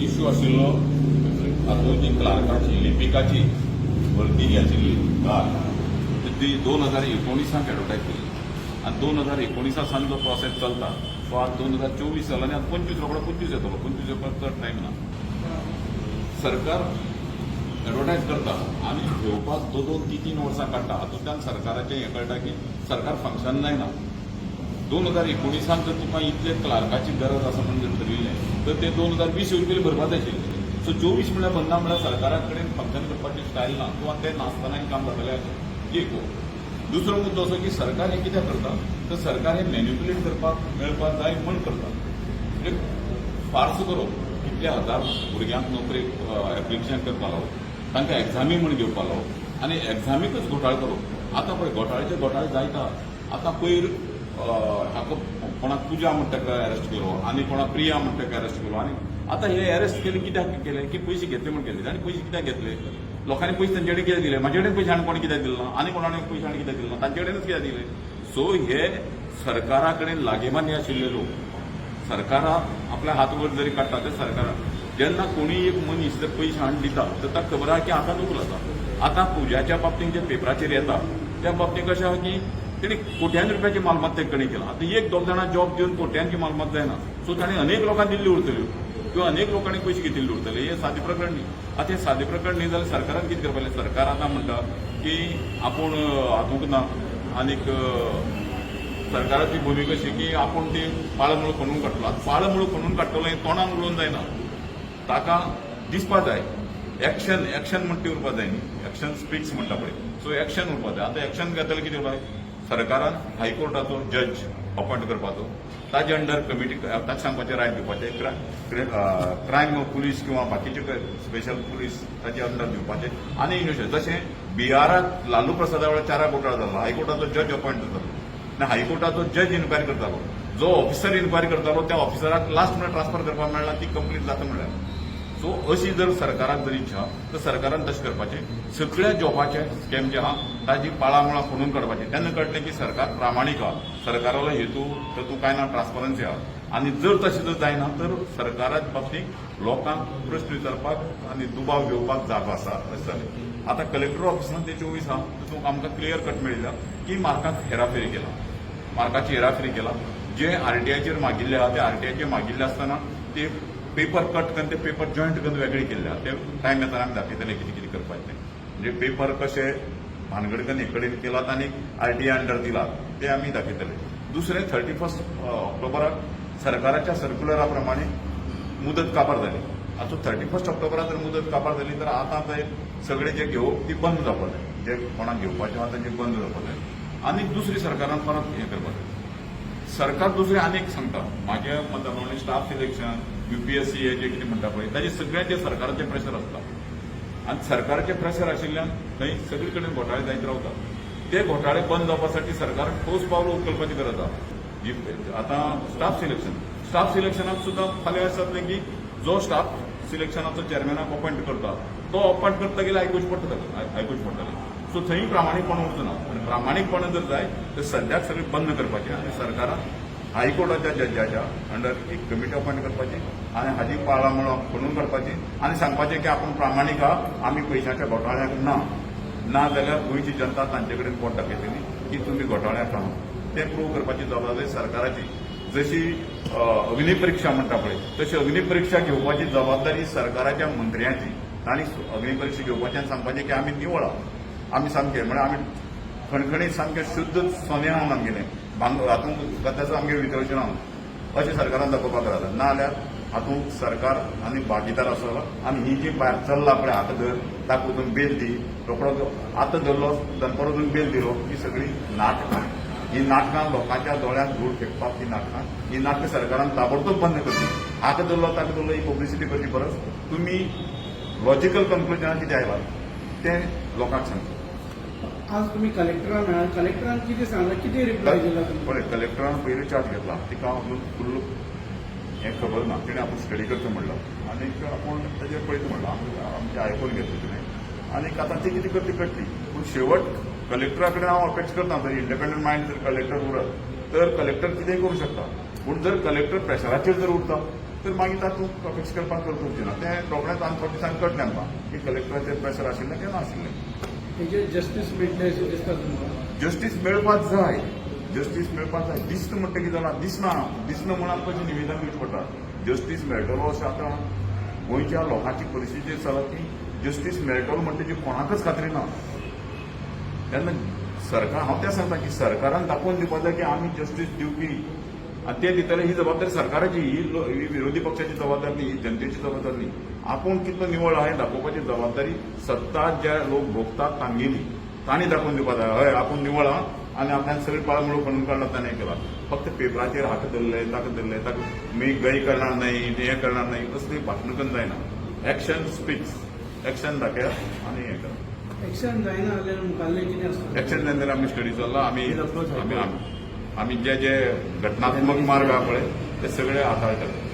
Issue आशिल्लो. हातूंत जी क्लार्काची, लिपिकाची भरती जी आशिल्ली काल, ती 2019 एडवर्टायज केल्ली आनी 2019 सावन जो प्रोसेस चलता तो आज 2024 जाला आनी आतां 25, रोकडो 25 येतलो. 25 येवपाक चड टायम ना. सरकार एडवर्टायज करता आनी घेवपाक दोन दोन तीन तीन वर्सां काडटा. हातूंतल्यान सरकाराचें हें कळटा की सरकार फंक्शन जायना. 2019 जर तुका इतले क्लार्काची गरज आसा म्हणून जर ठरिल्लें तर ते 2020 येवन पयलीं भरपाक जाय आशिल्लें. सो 24 म्हणल्यार भरना म्हणल्यार सरकारा कडेन फंक्शन करपाची स्टायल ना किंवा ते नासतनाय काम जातलें अशें एक हो. दुसरो मुद्दो असो की सरकार हें कित्याक करता तर सरकार हें मॅन्युपुलेट करपाक मेळपाक जाय म्हूण करता. म्हणजे फार्स करप, कितले हजार भुरग्यांक नोकरेक एप्लिकेशन करपा लावप, तांकां एग्जामी म्हूण घेवपा लावप आनी एग्जामीकच घोटाळ करप. आतां पळय, घोटाळ्याचे घोटाळे जायता. आतां पयर हाका कोणाक पुजा म्हणटा ताका अरेस्ट केलो आनी कोणाक प्रिया म्हणटा ताका अरेस्ट केलो. आनी आतां हे अरेस्ट केले कित्याक केले की पयशे घेतले म्हूण केले. आनी पयशे कित्याक घेतले? लोकांनी पयशे तांचे कडेन कित्याक दिले? म्हाजे कडेन पयशे हाडून कोणी कित्याक दिले ना आनी कोणाने पयशे हाडून कित्याक दिले ना? तांचे कडेनच कित्याक दिले? सो हे सरकारा कडेन लागेबानी आशिल्ले लोक सरकारा आपल्या हात वर जरी काडटा ते सरकारा जेन्ना कोणी एक मनीस जर पयशे हाडून दिता तर ताका खबर आहा की हातान उखल आसा. आतां पुजाच्या बाबतींत जे पेपराचेर येता त्या बाबतींत कशें आहा की तेणी कोट्यांनी रुपयाची मालमत्ता कडेन केला. आतां एक दोग जाणां जॉब दिवन कोट्यांची मालमत्ता जायना. सो ताणें अनेक लोकांक दिल्ली उरतल्यो किंवा अनेक लोकांनी पयशे घेतिल्ले उरतले. हें सादें प्रकरण न्ही. आतां हें सादें प्रकरण न्ही जाल्यार सरकारान कितें करपाचें? सरकार आतां म्हणटा की आपूण हातूंक ना आनीक सरकाराची भुमिका अशी की आपूण ती पाळां खणून काडटलो. आतां पाळां खणून काडटलो हें तोंडान उलोवन जायना, ताका दिसपा जाय. एक्शन, एक्शन म्हणटा ती उरपा जाय न्ही. एक्शन स्पिक्स म्हणटा पळय, सो एक्शन उरपा जाय. आतां एक्शन घेतले कितें उरपा जाय? सरकारान हायकोर्टाचो जज अपॉयंट करपाचो, ताजे अंडर कमिटी, ताका सांगपाचें, राय दिवपाचें, क्रायम पुलीस किंवा बाकीचे स्पेशल पुलीस ताजे अंडर दिवपाचे. आनी इन्व्हेस्टिगेशन, जशें बिहारात लालू प्रसादा वेळार चारा घोटाळा जालो, हायकोर्टाचो जज अपॉयंट जातालो आनी हायकोर्टाचो जज इन्क्वायरी करतालो. जो ऑफिसर इन्क्वायरी करतालो त्या ऑफिसराक लास्ट म्हणल्यार ट्रान्सफर करपाक मेळना, ती कंप्लीट जाता म्हणल्यार. सो अशी जर सरकाराक जर इच्छा तर सरकारान तशें करपाचें. सगळ्या जॉबाचे स्कॅम जे आहा ताजी पाळां मुळां खणून काडपाचें. तेन्ना कळटलें की सरकार प्रामाणीक आहा, सरकारालो हेतू तातूंत कांय ना, ट्रान्सपरन्सी आहा. आनी जर तशें जर जायना तर सरकाराच्या बाबतींत लोकांक प्रश्न विचारपाक आनी दुबाव घेवपाक जागो आसा अशें जालें. आतां कलेक्टर ऑफिसान ते 24 आहा, तातूंत आमकां क्लियर कट मेळिल्ला की मार्काक हेराफेरी केला, मार्काची हेराफेरी केला. जे आरटीआयचेर मागिल्ले आहा ते आरटीआयचेर मागिल्ले आसतना ते पेपर कट करून, ते पेपर जॉयंट करून वेगळे केल्ले आहा. ते टायम येतना आमी दाखयतले कितें कितें करपाचें तें. म्हणजे पेपर कशे भानगड करून एक कडेन केलात आनी आरटीआय अंडर दिलात ते आमी दाखयतले. दुसरें, 31 ऑक्टोबराक सरकाराच्या सर्क्युलरा प्रमाणे मुदत काबार जाली. आतां 31 ऑक्टोबराक जर मुदत काबार जाली तर आतां ते सगळे जे घेवप ती बंद जावपाक जाय. जे कोणाक घेवपाचें आहा तेंचे बंद जावपाक जाय. आनी दुसरी सरकारान परत हें करपाक जाय. सरकार दुसरें आनीक सांगता, म्हाज्या मता प्रमाणे स्टाफ सिलेक्शन, युपीएससी हे जे कितें म्हणटा पळय, ताजे सगळ्यांचे सरकाराचें प्रेशर आसता आनी सरकाराचें प्रेशर आशिल्ल्यान थंय सगळे कडेन घोटाळे जायत रावतात. ते घोटाळे बंद जावपासाठी सरकारान ठोस पावलां उखलपाची गरज आहा. जी आतां स्टाफ सिलेक्शन, स्टाफ सिलेक्शनाक सुद्दां फाल्यां अशें जातलें की जो स्टाफ सिलेक्शनाचो चेअरमॅनाक अपॉयंट करता तो अपॉयंट करता गेल्यार आयकुचें पडटा, आयकुचें पडटलें. सो थंय प्रामाणीकपण उरचो ना. आनी प्रामाणीकपण जर जाय तर सद्याक सगळें बंद करपाचें आनी सरकारान हायकोर्टाच्या जजाच्या अंडर एक कमिटी अपॉयंट करपाची आनी हाजी पाळां मुळां खणून काडपाची आनी सांगपाचें की आपूण प्रामाणीक आहा, आमी पयशांच्या घोटाळ्याक ना. ना जाल्यार गोंयची जनता तांचे कडेन बोट दाखयतली की तुमी घोटाळ्याक आहा. तें प्रूव करपाची जबाबदारी सरकाराची. जशी अग्निपरीक्षा म्हणटा पळय, तशी अग्निपरीक्षा घेवपाची जबाबदारी सरकाराच्या मंत्र्यांची. तांणी अग्निपरीक्षा घेवपाची आनी सांगपाचें की आमी निवळ आहा, आमी सामके म्हळ्यार आमी खणखणीत सामकें शुद्ध सोनें आहा आमगेलें, भांग हातूंत ताचो आमगेर वितळचें ना अशें सरकारान दाखोवपाक जाता. ना जाल्यार हातूंत सरकार आनी भागीदार आसतलो. आनी ही जी भायर चल्ला पळय, हाका धर, ताका वचून बेल दी, रोकडो आतां धरलो, दनपार वचून बेल दिलो, ही सगळी नाटकां. ही नाटकां लोकांच्या दोळ्यांत धूळ फेकपाक ही नाटकां. ही नाटकां सरकारान ताबडतोब बंद करची. हाका धरलो, ताका धरलो, ही पब्लिसिटी करची परस तुमी लॉजिकल कन्क्लुजनाक कितें आयला तें लोकांक सांगचें. आज तुम्ही कलेक्टरान मेळ्ळा, कलेक्टरान कितें सांगलां, कितें रिप्लाय दिला तुमकां? पळय, कलेक्टरान पयलीं चार्ज घेतला. तिका अजून फुल्ल हें खबर ना. तिणें आपूण स्टडी करता म्हणलां आनीक आपूण ताजेर पळयता म्हणलां. आमचें आयकून घेतलें तिणें आनीक आतां ती कितें करता करतली. पूण शेवट कलेक्टरा कडेन हांव अपेक्षा करता, जर इंडिपेंडंट मायंड जर कलेक्टर उरत तर कलेक्टर कितेंय करूं शकता. पूण जर कलेक्टर प्रेशराचेर जर उरता तर मागीर तातूंत फिक्स करपाक गरज उरची ना. तें रोखडेंच आनी थोड्या दिसांनी कळटलें आमकां की कलेक्टराचेर प्रेशर आशिल्लें की नाशिल्लें. हेजेर जस्टीस मेळटलें अशें दिसता तुमकां? जस्टीस मेळपाक जाय, जस्टीस मेळपाक जाय. दिसता म्हणटा कितें जालां, दिसना, दिसना म्हणून आमकां अशें निवेदन दिवचें पडटा. जस्टीस मेळटलो अशें आतां गोंयच्या लोकांची परिस्थिती जाला की जस्टीस मेळटलो म्हणटा तेजी कोणाकच खात्री ना. तेन्ना सरकार, हांव तें सांगता की सरकारान दाखोवन दिवपाक जाय की आमी जस्टीस दिवपी आनी ते दितले. ही जबाबदारी सरकाराची, ही विरोधी पक्षाची जबाबदारी न्ही, ही जनतेची जबाबदारी न्ही. आपूण कितलो निवळ आहा हें दाखोवपाची जबाबदारी सत्ता जे लोक भोगतात तांगेली, तांणी दाखोवन दिवपाक जाय, हय आपूण निवळ आहा आनी आपल्यान सगळी पाळमुळो खणून काडला, ताणें केला. फक्त पेपराचेर हाका धरले, ताका धरले, ताका मी गय करणार नाही, ते हें करणार नाही, असली भाशणां करून जायना. एक्शन स्पिक्स, एक्शन दाखयात आनी हें करा. एक्शन जायना जाल्यार मुखाल्लें कितें आसता? एक्शन जायना जाल्यार आमी स्टडी चल्ला. आमी आमी आमी जे जे घटनात्मक मार्ग आहा पळय ते सगळे हाताळटले.